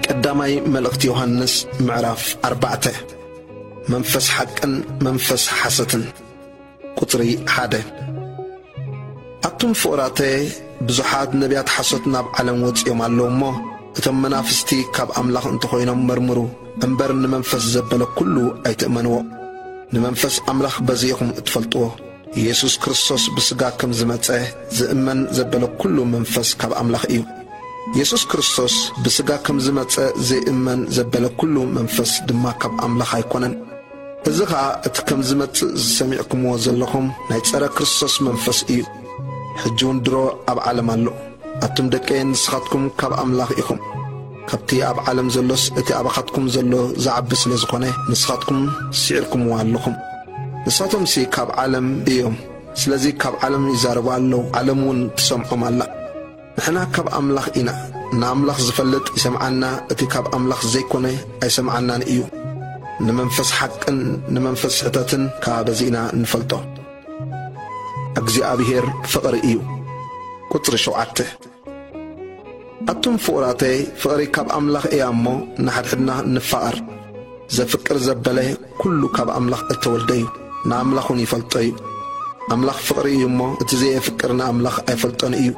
ቀዳማይ መልእኽቲ ዮሃንስ ምዕራፍ ኣርባዕተ። መንፈስ ሓቅን መንፈስ ሓሰትን። ቁጽሪ ሓደ። ኣቱም ፍቑራተየ፣ ብዙሓት ነቢያት ሓሶት ናብ ዓለም ወጺኦም ኣለዉ እሞ፣ እቶም መናፍስቲ ካብ ኣምላኽ እንተኾይኖም መርምሩ፣ እምበር ንመንፈስ ዘበለ ኩሉ ኣይትእመንዎ። ንመንፈስ ኣምላኽ በዚ ኢኹም እትፈልጥዎ። ኢየሱስ ክርስቶስ ብስጋ ከም ዝመጸ ዝእመን ዘበለ ኩሉ መንፈስ ካብ ኣምላኽ እዩ። ኢየሱስ ክርስቶስ ብስጋ ከም ዝመጸ ዝእመን ዘበለ ኩሉ መንፈስ ድማ ካብ ኣምላኽ ኣይኮነን። እዚ ኸኣ እቲ ከም ዝመጽእ ዝሰሚዕኩምዎ ዘለኹም ናይ ጸረ ክርስቶስ መንፈስ እዩ። ሕጂ እውን ድሮ ኣብ ዓለም ኣሎ። ኣቱም ደቀየ፣ ንስኻትኩም ካብ ኣምላኽ ኢኹም። ካብቲ ኣብ ዓለም ዘሎስ እቲ ኣባኻትኩም ዘሎ ዝዓቢ ስለ ዝኾነ፣ ንስኻትኩም ስዒርኩምዎ ኣለኹም። ንሳቶምሲ ካብ ዓለም እዮም፣ ስለዚ ካብ ዓለም ይዛረቡ ኣለዉ፣ ዓለም እውን ትሰምዖም ኣላ። ንሕና ካብ ኣምላኽ ኢና። ንኣምላኽ ዝፈልጥ ይሰምዓና፣ እቲ ካብ ኣምላኽ ዘይኮነ ኣይሰምዓናን እዩ። ንመንፈስ ሓቅን ንመንፈስ ስሕተትን ከኣ በዚ ኢና እንፈልጦ። እግዚኣብሄር ፍቕሪ እዩ። ቁጽሪ ሸውዓተ። ኣቱም ፍቑራተይ፣ ፍቕሪ ካብ ኣምላኽ እያ እሞ፣ ንሓድሕድና ንፋቐር። ዘፍቅር ዘበለ ኩሉ ካብ ኣምላኽ እተወልደ እዩ፣ ንኣምላኽ እውን ይፈልጦ እዩ። ኣምላኽ ፍቕሪ እዩ እሞ፣ እቲ ዘየፍቅር ንኣምላኽ ኣይፈልጦን እዩ።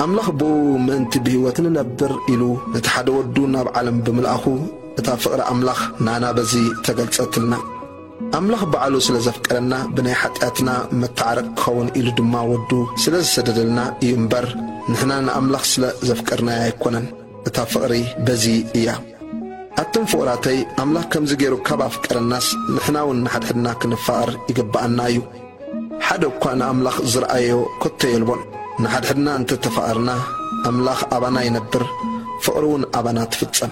ኣምላኽ ብኡ ምእንቲ ብህይወት ንነብር ኢሉ ነቲ ሓደ ወዱ ናብ ዓለም ብምልኣኹ፣ እታ ፍቕሪ ኣምላኽ ናና በዚ ተገልጸትልና። ኣምላኽ ባዕሉ ስለ ዘፍቀረና፣ ብናይ ሓጢኣትና መተዓረቂ ክኸውን ኢሉ ድማ ወዱ ስለ ዝሰደደልና እዩ እምበር፣ ንሕና ንኣምላኽ ስለ ዘፍቀርናዮ ኣይኮነን። እታ ፍቕሪ በዚ እያ። ኣቱም ፍቑራተይ፣ ኣምላኽ ከምዚ ገይሩ ካብ ኣፍቀረናስ፣ ንሕና እውን ንሓድሕድና ክንፋቐር ይግብኣና እዩ። ሓደ እኳ ንኣምላኽ ዝረኣዮ ከቶ የልቦን። ንሓድሕድና እንተ ተፋቐርና፣ ኣምላኽ ኣባና ይነብር፣ ፍቕሪ እውን ኣባና ትፍጸም።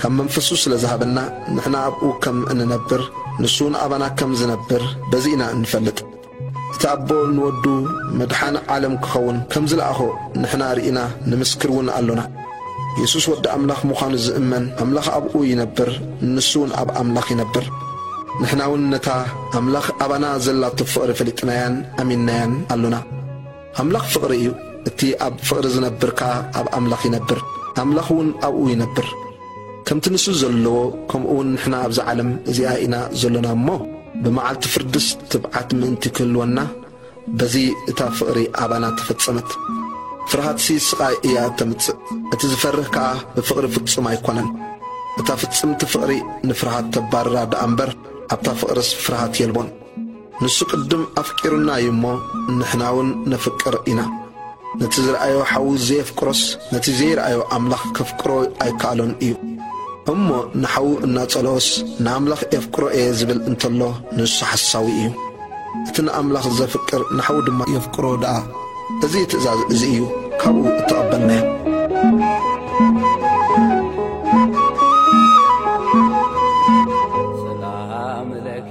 ካብ መንፈሱ ስለ ዝሃበና፣ ንሕና ኣብኡ ከም እንነብር፣ ንሱ እውን ኣባና ከም ዝነብር በዚ ኢና እንፈልጥ። እቲ ኣቦ ንወዱ መድሓኒ ዓለም ክኸውን ከም ዝለኣኾ ንሕና ርኢና፣ ንምስክር እውን ኣሎና። የሱስ ወዲ ኣምላኽ ምዃኑ ዝእመን፣ ኣምላኽ ኣብኡ ይነብር፣ ንሱ እውን ኣብ ኣምላኽ ይነብር። ንሕና እውን ነታ ኣምላኽ ኣባና ዘላቶ ፍቕሪ ፈሊጥናያን ኣሚንናያን ኣሎና። ኣምላኽ ፍቕሪ እዩ። እቲ ኣብ ፍቕሪ ዝነብር ከኣ ኣብ ኣምላኽ ይነብር፣ ኣምላኽ እውን ኣብኡ ይነብር። ከምቲ ንሱ ዘለዎ፣ ከምኡ እውን ንሕና ኣብዛ ዓለም እዚኣ ኢና ዘሎና እሞ፣ ብመዓልቲ ፍርድስ ትብዓት ምእንቲ ክህልወና፣ በዚ እታ ፍቕሪ ኣባና ተፈጸመት። ፍርሃትሲ ስቓይ እያ እተምጽእ፣ እቲ ዝፈርህ ከኣ ብፍቕሪ ፍጹም ኣይኮነን። እታ ፍጽምቲ ፍቕሪ ንፍርሃት ተባርራ ደኣ እምበር፣ ኣብታ ፍቕርስ ፍርሃት የልቦን። ንሱ ቅድም ኣፍቂሩና እዩ እሞ፣ ንሕና እውን ነፍቅር ኢና። ነቲ ዝረኣዮ ሓዉ ዘየፍቅሮስ፣ ነቲ ዘይረኣዮ ኣምላኽ ከፍቅሮ ኣይከኣሎን እዩ። እሞ ንሓዉ እናጸልኦስ፣ ንኣምላኽ የፍቅሮ እየ ዝብል እንተሎ፣ ንሱ ሓሳዊ እዩ። እቲ ንኣምላኽ ዘፍቅር ንሓዉ ድማ የፍቅሮ ደኣ። እዚ ትእዛዝ እዚ እዩ፣ ካብኡ እተቐበልናዮ። ሰላም ለኪ